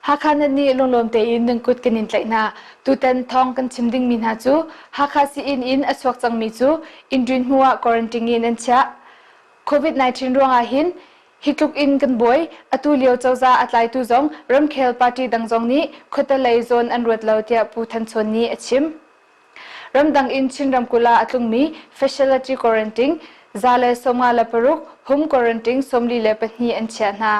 Hakha nan nih lunglawm tein nan kut kan in tlaih hna. Tutan thawng kan chim dingmi hna cu Hakha sii-inn in a chuak cangmi cu Indrin hmu ah quarantine in an chiah. COVID-19 ruangah hin hi tluk in kan buai. Atu lio cozah a tlaitu zong ramkhel party dang zong nih khuate lei zawn an ruat lo tiah Pu Than Chawn nih a chim. Ramdang in Chin ramkulh ah a tlungmi facility quarantine 156, home quarantine 42 an chiah hna.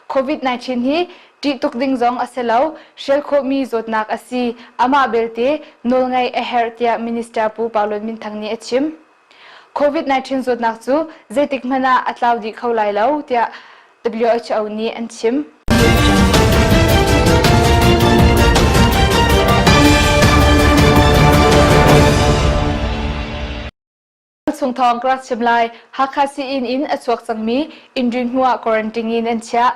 COVID-19 hi ṭih tuk ding zong a si lo, hrial khawhmi zawtnak a si. Amah belte nawlngaih a herh tiah Minister Pu Pau Lun Min Thang nih a chim. COVID-19 zawtnak cu zeitik hmanh ah a tlau dih kho lai lo tiah WHO nih an chim. Chung thawng ka rak chim lai. Hakha sii-inn in a chuak cangmi Indrin hmu ah quarantine in an chiah.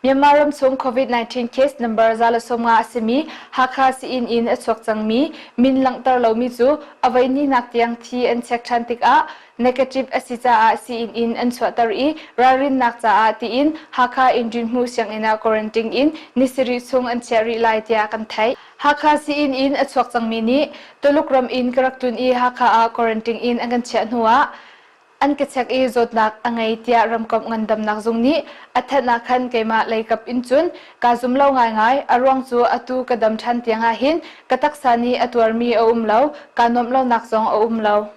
Myanmar ramchung COVID-19 case number 150 a simi Hakha sii-inn in a chuak cangmi min langhter lomi cu a voi hnihnak tiang thi an check ṭhan tikah negative a si caah sii-inn in an chuahter i ralrinnak caah tiin Hakha Indrin hmu sianginn ah quarantine in ni sarih chung an chiah rih lai tiah kan theih. Hakha sii-inn in a chuak cangmi nih Tuluk ram in ka rak tlun i Hakha ah quarantine in an kan chiah hnu ah an ka check i zawtnak a ngei tiah ramkomh ngandamnak zung nih a thanh ah khan keimah leikap in cun kaa zum lo ngaingai. A ruang cu atu ka dam ṭhan tiang ah hin ka taksa nih a tuarmi a um lo, kaa nuamh lonak zong a um lo.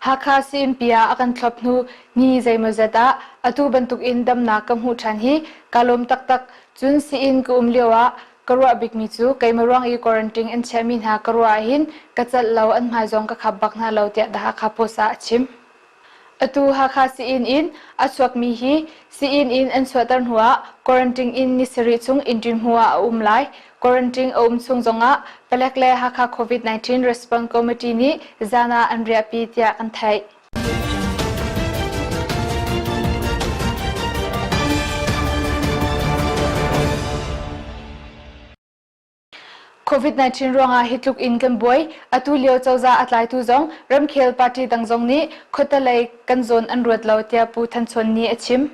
Hakha sii-innpi ah a kan thlop hnu ni zeimawzat ah atu bantukin damnak ka hmuh ṭhan hi kaa lawm taktak. Cun sii-inn ka um lio ah ka ruah bikmi cu keimah ruang i quarantine an chiahmi hna ka ruah ahhin ka celh lo, an hmai zong ka khap bak hna lo tiah The Hakha Post ah a chim. Atu Hakha sii-inn in a chuakmi hi sii-inn in an chuahter hnuah quarantine in ni sarih chung inn hmu ah a um lai. Quarantine a um chung zongah palek le Hakha COVID-19 Response Committee nih zan ah an riahpi tiah kan theih. COVID-19 ruangah hi tluk in kan buai. Atu lio cozah a tlaitu zong ramkhel party dang zong nih khuate lei kan zawn an ruat lo tiah Pu Than Chawn nih a chim.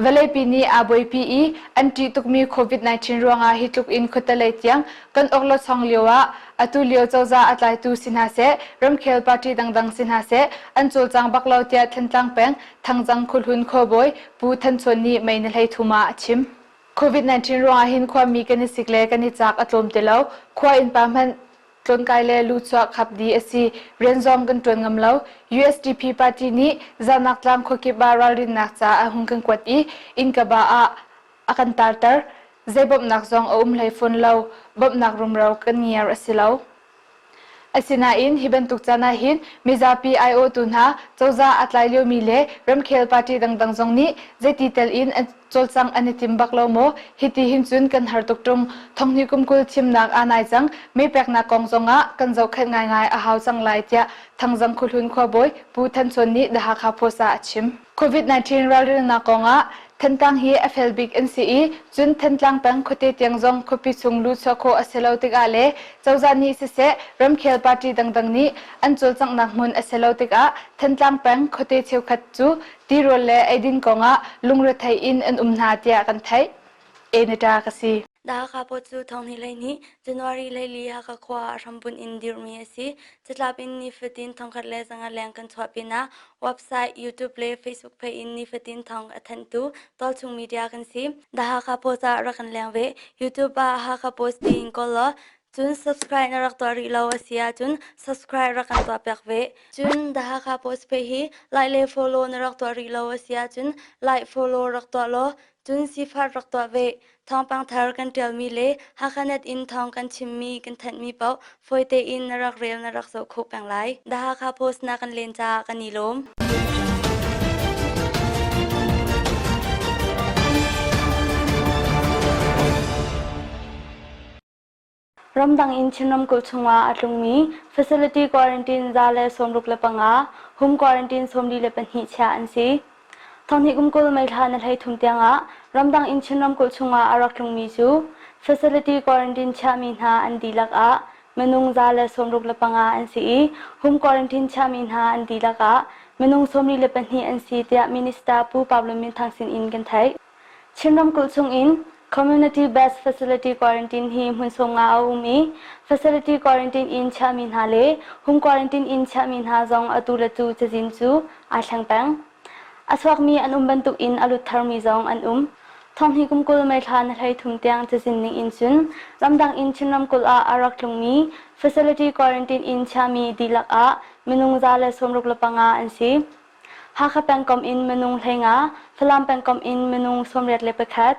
Vawleipi nih aa buaipi i an ṭih tukmi COVID-19 ruangah hi tluk in khuate lei tiang kan awklochong lio ah atu lio cozah a tlaitu si hna seh, ramkhel party dangdang si hna seh, an cawlcang bak lo tiah Thantlang peng Thangzang khuahlun khuabawi Pu Than Chawn nih May ni 13 ah a chim. COVID-19 ruangah hin khuami kan i sik le kan i caak a tlawm ti lo. Khua innpa hmanh tlawnkai le luchuah khap dih a si. Rian zong kan ṭuan ngam lo. USDP party nih Zalnak tlang khuakip ah ralrinnak ca a hung kan kuat i innkaba ah a kan tarter. Zei bawmhnak zong a um hlei fawn lo. Bawmhnak rumro kan ngiar a si lo. Asinain hi bantuk caan ahhin mizapi aiawhtu hna, cozah a tlai liomi le ramkhel party dangdang zong nih zeiti tel in an cawlcangh an i tim bak lo maw? Hiti hin cun kan har tuk ṭung. Thonghnih kum 20 thimnak aa nai cang. Mee peknak kong zongah kan zohkhenh ngaingai a hau cang lai tiah Thangzang Khuahlun khuabawi Pu Than Chawn nih The Hakha Post ah a chim. COVID-19 ralrinnak kongah Thantlang hi a fel bik an si i cun Thantlang peng khuate tiang zong khuapi chung luhchuah khawh a si lo tikah le cozah nih siseh ramkhel party dangdang nih an cawlcanghnak hmun a si lo tikah Thantlang peng khuate cheukhat cu tirawl le eidin kongah lungrethei in an um hna tiah kan theih. Enita ka si. The Hakha Post cu thonghnih 12 January 14 Hakha khua ah a hrambunh in dirhmi a si. Catlap in nifatin thongkhat le zanga leng kan chuah pinah website, YouTube le Facebook page in nifatin thawng a thanhtu tualchung media kan si. The Hakha Post ah rak kan leng ve. YouTube ah Hakha Post tiin kawl law cun subscribe na rak tuah rih lo a si ahcun subscribe rak kan tuah piak ve. Cun The Hakha Post page hi like le follow na rak tuah rih lo a si ahcun like follow rak tuah law cun sifar rak tuah ve. Thawngpang thar kan ṭialmi le Hakhanet in thawng kan chimmi kan thanhmi paoh fawi tein na rak rel na rak zoh khawh peng lai. The Hakha Post na kan len caah kan i lawm. Ramdang in Chin ramkulh chungah a tlungmi facility quarantine 165, home quarantine 42 chiah an si. Thonghnih kum 20 May thla ni 33 tiangah ramdang in Chin ramkulh chungah a rak tlungmi cu facility quarantine chiahmi hna an dihlak ah minung 165 an si i home quarantine chiahmi hna an dihlak ah minung 42 an si tiah Minister Pu Pablo Min Thang sin in kan theih. Chin ramkulh chungin Community Based Facility Quarantine hi hmun 50 a um i facility quarantine in chiahmi hna le home quarantine in chiahmi hna zong atu le tu cazin cu aa thleng peng. A chuakmi an um bantuk in a lut tharmi zong an um. Thonghnih kum 20 May thla ni 33 tiang cazin ning in cun ramdang in Chin ramkulh ah a rak tlungmi facility quarantine in chiahmi dihlak ah minung 165 an si. Hakha pengkomh in minung 15, Falam pengkomh in minung 81,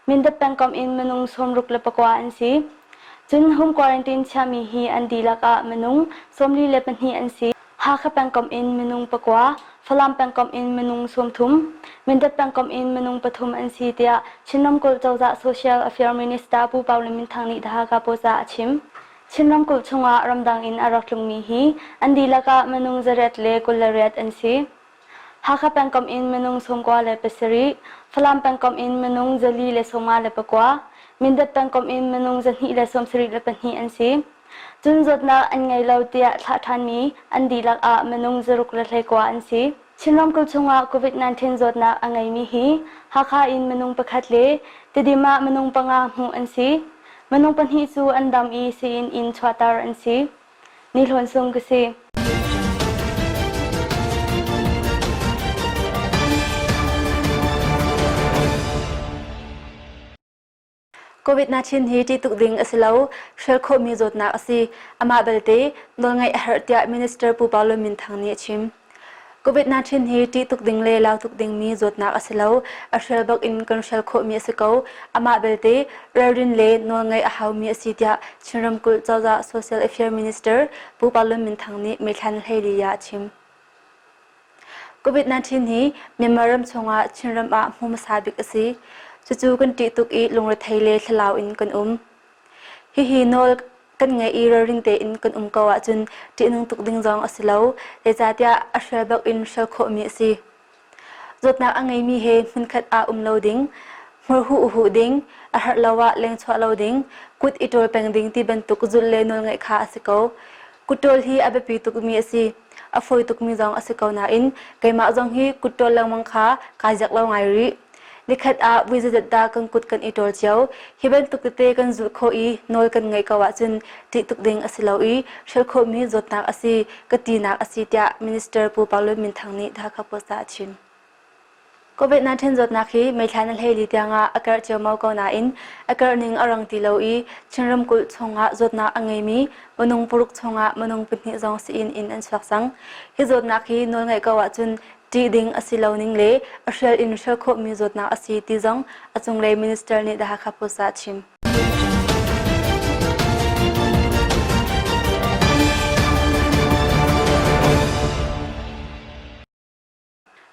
Mindat pengkomh in minung 69 an si. Cun home quarantine chiahmi hi an dihlak ah minung 42 an si. Hakha pengkomh in minung pakua, Falam pengkomh in minung 30, Mindat pengkomh in minung pathum an si tiah Chin ramkulh cozah Social Affairs Minister Pu Pau Lun Min Thang nih The Hakha Post ah a chim. Chin ramkulh chungah ramdang in a rak tlungmi hi an dihlak ah minung 128 an si. Hakha pengkomh in minung 97, Falam pengkomh in minung 459, Mindat pengkomh in minung 272 an si. Cun zawtnak an ngei lo tiah thlah ṭhanmi an dihlak ah minung 619 an si. Chin ramkulh chungah COVID-19 zawtnak a ngeimi hi Hakha in minung pakhat le Tidim ah minung panga hmuh an si. Minung pahnih cu an dam i sii-inn in chuahter an si. Ni Hlawn Sung ka si. COVID-19 hi ṭih tuk ding a si lo, hrial khawhmi zawtnak a si. Amah belte nawlngaih a herh tiah Minister Pu Paulo Min Thang nih a chim. COVID-19 hi ṭih tuk ding le lau tuk dingmi zawtnak a si lo, a hrial bak in kan hrial khawhmi a si ko. Amah belte ralrin le nawlngaih a haumi a si tiah Chin ramkulh cozah Social Affairs Minister Pu Paulo Min Thang nih May thla 14 ah a chim. COVID-19 hi Myanmar ram chungah Chinram ah hmu hmasa bik a si. Cucu kan ṭih tuk i lungrethei le thlalau in kan um. Hihi nawl kan ngeih i ralring tein kan um ko ahcun ṭihnung tuk ding zong a si lo, zeicahtiah a hrial bak in hrial khawhmi a si. Zawtnak a ngeimi he hmunkhat ah um lo ding, hmurhuh huh ding, a herh lo ah lengchuah lo ding, kut i ṭawl peng ding ti bantuk zulh le nawlngaih kha a si ko. Kutṭawl hi a biapi tukmi a si. A fawi tukmi zong a si ko nain keimah zong hi kutṭawl lengmang kha kaa ziak lo ngai rih. Nikhat ah vui zeizat dah kan kut kan i ṭawl cio. Hi bantuk tete kan zulh khawh i nawl kan ngaih ko ahcun ṭih tuk ding a si lo i hrial khawhmi zawtnak a si, ka tinak a si tiah Minister Pu Pau Lun Min Thang nih The Hakha Post ah a chim. COVID-19 zawtnak hi May thla ni 14 tiangah a karh ceomo ko nain a karh ning a rang ti lo i Chin ramkulh chungah zawtnak a ngeimi minung paruk chungah minung pahnih zong sii-inn in an chuak cang. Hi zawtnak hi nawlngaih ko ahcun ṭih ding a si lo ning le a hrial in hrial khawhmi zawtnak a si ti zong a cunglei minister nih The Hakha Post ah a chim.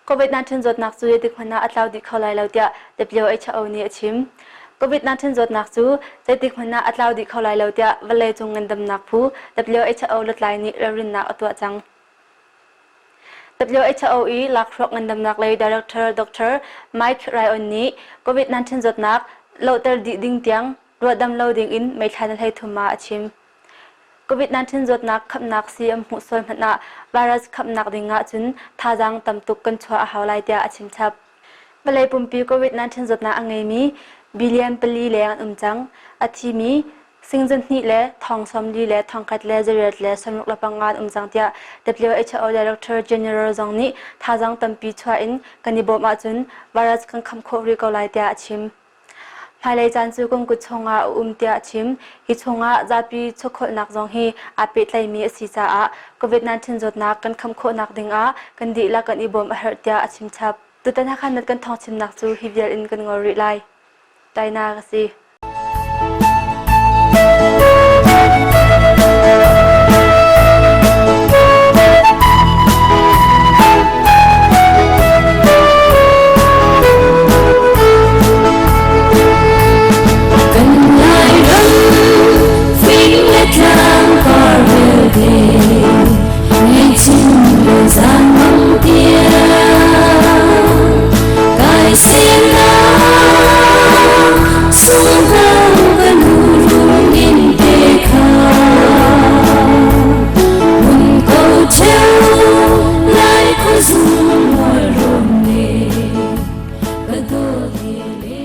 COVID-19 zawtnak cu zeitik hmanh ah a tlau dih kho lai lo tiah WHO nih a chim. COVID-19 zawtnak cu zeitik hmanh ah a tlau dih kho lai lo tiah vawleicung ngandamnak phu WHO lutlai nih ralrinnak a tuah cang. WHO i lakhruak ngandamnak lei Director Dr. Mike Ryan nih COVID-19 zawtnak lohter dih ding tiang ruahdam lo ding in May thla ni 33 ah a chim. COVID-19 zawtnak khamnak sii an hmuh sual hmanh ah virus khamnak ding ah cun thazaang tam tuk kan chuah a hau lai tiah a chim chap. Vawlei pumpi COVID-19 zawtnak a ngeimi billion pali leng an um cang. A thimi sing 200 le thong 40 le thongkhat le 8 le 65 an um cang tiah WHO Director General zong nih thazaang tampi chuah in kan i bawmh ahcun virus kan kham khawh rih ko lai tiah a chim. Hmailei caan cu kan kut chungah a um tiah a chim. Hi chungah zapi chawkholhnak zong hi aa pehtlaimi a si caah COVID-19 zawtnak kan kham khawhnak dingah kan dihlak kan i bawm a herh tiah a chim chap. Tutan Hakha Nat kan thawng chimnak cu hi vial in kan ngol rih lai. Taina ka si. Kan Lairam fing le tlang par vialte ngei le zan mang tiang kai sinak sunghang kan rum in te kha mun ko cheu lai khuazung mual rum ne ka dawt le.